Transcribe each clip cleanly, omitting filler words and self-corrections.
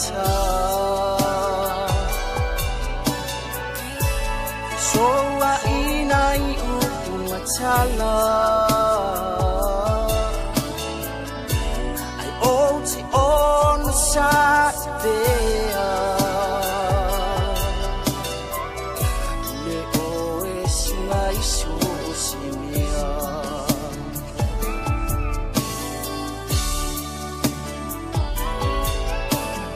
ta Soa ina i upu matala Ai o te ono sa pea Le o e sunga i so se mea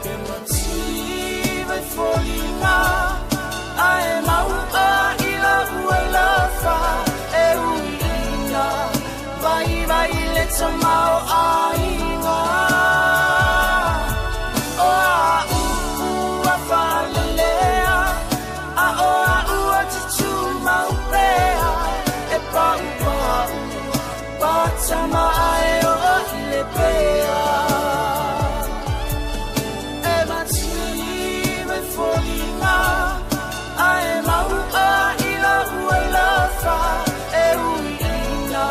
E mativa i foliga Ae maua i lau alofa E uiina Vaivai le tamaoaiga O a'u ua faalelea A o a'u ou te tumau pea E paupau patama ae oo i le pea E mativa i foliga Ae maua i lou alofa E uiina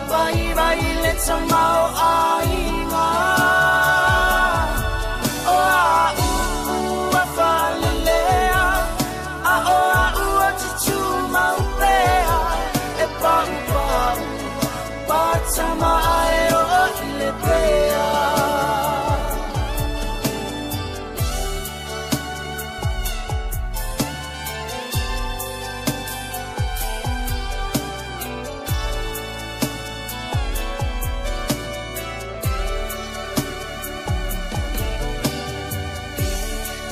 Vaivai le tamaoaiga O a'u ua faalelea A o a'u ou te tumau pea E paupau patama ae oo i le pea.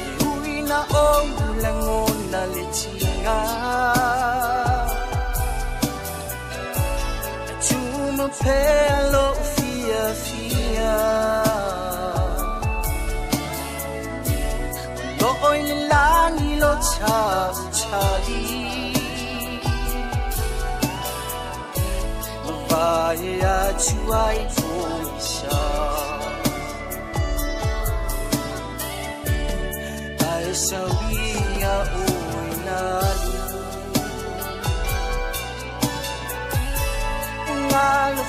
E ui na ou lagona le tiga E tumau pea lou fiafia O loo i le lagi lo tautali Mavae atu ai pogisa Ae sauia oe nalu Galo.